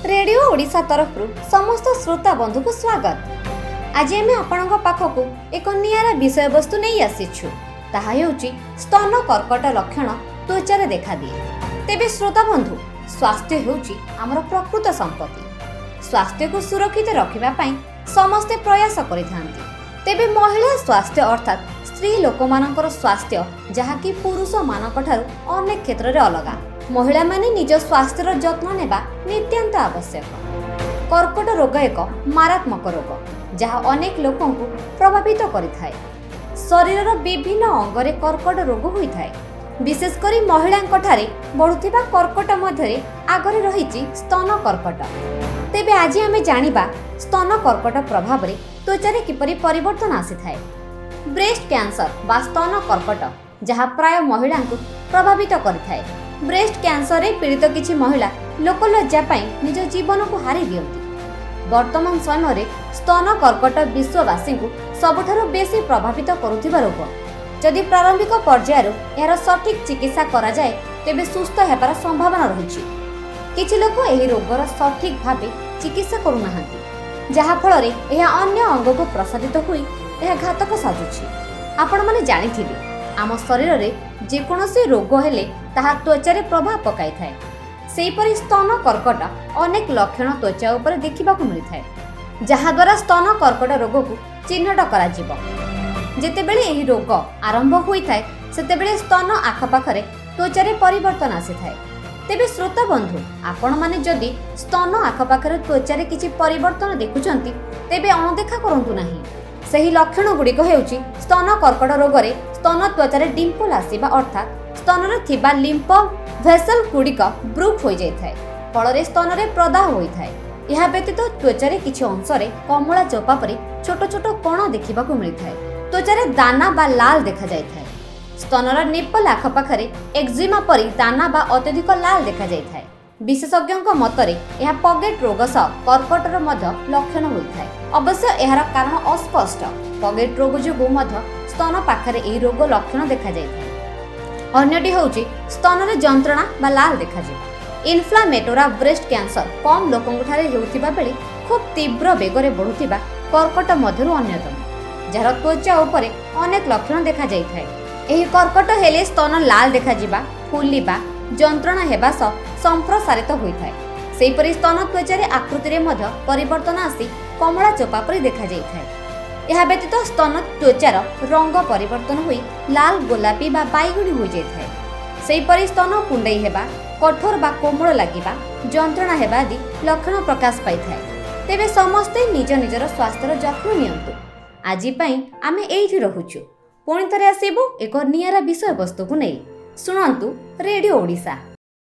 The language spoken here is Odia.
ରେଡିଓ ଓଡ଼ିଶା ତରଫରୁ ସମସ୍ତ ଶ୍ରୋତା ବନ୍ଧୁକୁ ସ୍ୱାଗତ। ଆଜି ଆମେ ଆପଣଙ୍କ ପାଖକୁ ଏକ ନିଆରା ବିଷୟବସ୍ତୁ ନେଇ ଆସିଛୁ। ତାହା ହେଉଛି ସ୍ତନ କର୍କଟ ଲକ୍ଷଣ ତ୍ୱଚାରେ ଦେଖାଦିଏ। ତେବେ ଶ୍ରୋତା ବନ୍ଧୁ, ସ୍ୱାସ୍ଥ୍ୟ ହେଉଛି ଆମର ପ୍ରକୃତ ସମ୍ପତ୍ତି। ସ୍ୱାସ୍ଥ୍ୟକୁ ସୁରକ୍ଷିତ ରଖିବା ପାଇଁ ସମସ୍ତେ ପ୍ରୟାସ କରିଥାନ୍ତି। ତେବେ ମହିଳା ସ୍ୱାସ୍ଥ୍ୟ ଅର୍ଥାତ୍ ସ୍ତ୍ରୀ ଲୋକମାନଙ୍କର ସ୍ୱାସ୍ଥ୍ୟ, ଯାହାକି ପୁରୁଷମାନଙ୍କଠାରୁ ଅନେକ କ୍ଷେତ୍ରରେ ଅଲଗା। ମହିଳାମାନେ ନିଜ ସ୍ୱାସ୍ଥ୍ୟର ଯତ୍ନ ନେବା ନିତ୍ୟାନ୍ତ ଆବଶ୍ୟକ। କର୍କଟ ରୋଗ ଏକ ମାରାତ୍ମକ ରୋଗ, ଯାହା ଅନେକ ଲୋକଙ୍କୁ ପ୍ରଭାବିତ କରିଥାଏ। ଶରୀରର ବିଭିନ୍ନ ଅଙ୍ଗରେ କର୍କଟ ରୋଗ ହୋଇଥାଏ। ବିଶେଷ କରି ମହିଳାଙ୍କଠାରେ ବଢ଼ୁଥିବା କର୍କଟ ମଧ୍ୟରେ ଆଗରେ ରହିଛି ସ୍ତନ କର୍କଟ। ତେବେ ଆଜି ଆମେ ଜାଣିବା ସ୍ତନ କର୍କଟ ପ୍ରଭାବରେ ତ୍ୱଚାରେ କିପରି ପରିବର୍ତ୍ତନ ଆସିଥାଏ। ବ୍ରେଷ୍ଟ କ୍ୟାନ୍ସର ବା ସ୍ତନ କର୍କଟ, ଯାହା ପ୍ରାୟ ମହିଳାଙ୍କୁ ପ୍ରଭାବିତ କରିଥାଏ। ବ୍ରେଷ୍ଟ କ୍ୟାନ୍ସରରେ ପୀଡ଼ିତ କିଛି ମହିଳା ଲୋକଲଜ୍ଜା ପାଇଁ ନିଜ ଜୀବନକୁ ହାରି ଦିଅନ୍ତି। ବର୍ତ୍ତମାନ ସମୟରେ ସ୍ତନ କର୍କଟ ବିଶ୍ୱବାସୀଙ୍କୁ ସବୁଠାରୁ ବେଶୀ ପ୍ରଭାବିତ କରୁଥିବା ରୋଗ। ଯଦି ପ୍ରାରମ୍ଭିକ ପର୍ଯ୍ୟାୟରୁ ଏହାର ସଠିକ୍ ଚିକିତ୍ସା କରାଯାଏ, ତେବେ ସୁସ୍ଥ ହେବାର ସମ୍ଭାବନା ରହିଛି। କିଛି ଲୋକ ଏହି ରୋଗର ସଠିକ୍ ଭାବେ ଚିକିତ୍ସା କରୁନାହାନ୍ତି, ଯାହାଫଳରେ ଏହା ଅନ୍ୟ ଅଙ୍ଗକୁ ପ୍ରସାରିତ ହୋଇ ଏହା ଘାତକ ସାଜୁଛି। ଆପଣମାନେ ଜାଣିଥିବେ, ଆମ ଶରୀରରେ ଯେକୌଣସି ରୋଗ ହେଲେ ତାହା ତ୍ୱଚାରେ ପ୍ରଭାବ ପକାଇଥାଏ। ସେହିପରି ସ୍ତନ କର୍କଟ ଅନେକ ଲକ୍ଷଣ ତ୍ୱଚା ଉପରେ ଦେଖିବାକୁ ମିଳିଥାଏ, ଯାହାଦ୍ୱାରା ସ୍ତନ କର୍କଟ ରୋଗକୁ ଚିହ୍ନଟ କରାଯିବ। ଯେତେବେଳେ ଏହି ରୋଗ ଆରମ୍ଭ ହୋଇଥାଏ, ସେତେବେଳେ ସ୍ତନ ଆଖପାଖରେ ତ୍ୱଚାରେ ପରିବର୍ତ୍ତନ ଆସିଥାଏ। ତେବେ ଶ୍ରୋତା ବନ୍ଧୁ, ଆପଣମାନେ ଯଦି ସ୍ତନ ଆଖପାଖରେ ତ୍ୱଚାରେ କିଛି ପରିବର୍ତ୍ତନ ଦେଖୁଛନ୍ତି, ତେବେ ଅଣଦେଖା କରନ୍ତୁ ନାହିଁ। ସେହି ଲକ୍ଷଣ ଗୁଡ଼ିକ ହେଉଛି ସ୍ତନ କର୍କଟ ରୋଗରେ ସ୍ତନ ତ୍ୱଚାରେ ଡିମ୍ପଲ ଆସିବା, ଅର୍ଥାତ୍ ସ୍ତନରେ ଥିବା ଲିମ୍ଫ ଭେସଲ ଗୁଡ଼ିକ ବ୍ରୁକ୍ ହୋଇଯାଇଥାଏ, ଫଳରେ ସ୍ତନରେ ପ୍ରଦାହ ହୋଇଥାଏ। ଏହା ବ୍ୟତୀତ ତ୍ୱଚାରେ କିଛି ଅଂଶରେ କମଳା ଚୋପା ପରି ଛୋଟ ଛୋଟ କଣା ଦେଖିବାକୁ ମିଳିଥାଏ। ତ୍ୱଚାରେ ଦାନା ବା ଲାଲ ଦେଖାଯାଇଥାଏ। ସ୍ତନର ନିପଲ ଆଖପାଖରେ ଏକ୍ଜିମା ପରି ଦାନା ବା ଅତ୍ୟଧିକ ଲାଲ ଦେଖାଯାଇଥାଏ। ବିଶେଷଜ୍ଞଙ୍କ ମତରେ ଏହା ପଗେଟ୍ ରୋଗ ସହ କର୍କଟର ମଧ୍ୟ ଲକ୍ଷଣ ହୋଇଥାଏ। ଅବଶ୍ୟ ଏହାର କାରଣ ଅସ୍ପଷ୍ଟ। ପଗେଟ୍ ରୋଗ ଯୋଗୁଁ ମଧ୍ୟ ସ୍ତନ ପାଖରେ ଏହି ରୋଗ ଲକ୍ଷଣ ଦେଖାଯାଇଥାଏ। ଅନ୍ୟଟି ହେଉଛି ସ୍ତନରେ ଯନ୍ତ୍ରଣା ବା ଲାଲ ଦେଖାଯିବା। ଇନଫ୍ଲାମେଟୋରା ବ୍ରେଷ୍ଟ କ୍ୟାନ୍ସର କମ୍ ଲୋକଙ୍କଠାରେ ହେଉଥିବା ବେଳେ ଖୁବ୍ ତୀବ୍ର ବେଗରେ ବଢ଼ୁଥିବା କର୍କଟ ମଧ୍ୟରୁ ଅନ୍ୟତମ, ଯାହାର ତ୍ୱଚା ଉପରେ ଅନେକ ଲକ୍ଷଣ ଦେଖାଯାଇଥାଏ। ଏହି କର୍କଟ ହେଲେ ସ୍ତନ ଲାଲ ଦେଖାଯିବା, ଫୁଲିବା, ଯନ୍ତ୍ରଣା ହେବା ସହ ସମ୍ପ୍ରସାରିତ ହୋଇଥାଏ। ସେହିପରି ସ୍ତନ ତ୍ୱଚାରେ ଆକୃତିରେ ମଧ୍ୟ ପରିବର୍ତ୍ତନ ଆସି କମଳା ଚୋପା ପରି ଦେଖାଯାଇଥାଏ। ଏହା ବ୍ୟତୀତ ସ୍ତନ ତ୍ୱଚାର ରଙ୍ଗ ପରିବର୍ତ୍ତନ ହୋଇ ଲାଲ, ଗୋଲାପୀ ବା ବାଇଗଣୀ ହୋଇଯାଇଥାଏ। ସେହିପରି ସ୍ତନ କୁଣ୍ଡେଇ ହେବା, କଠୋର ବା କୋମଳ ଲାଗିବା, ଯନ୍ତ୍ରଣା ହେବା ଆଦି ଲକ୍ଷଣ ପ୍ରକାଶ ପାଇଥାଏ। ତେବେ ସମସ୍ତେ ନିଜ ନିଜର ସ୍ୱାସ୍ଥ୍ୟର ଯତ୍ନ ନିଅନ୍ତୁ। ଆଜି ପାଇଁ ଆମେ ଏଇଠି ରହୁଛୁ। ପୁଣି ଥରେ ଆସିବୁ ଏକ ନିଆରା ବିଷୟବସ୍ତୁକୁ ନେଇ। ଶୁଣନ୍ତୁ ରେଡ଼ିଓ ଓଡ଼ିଶା।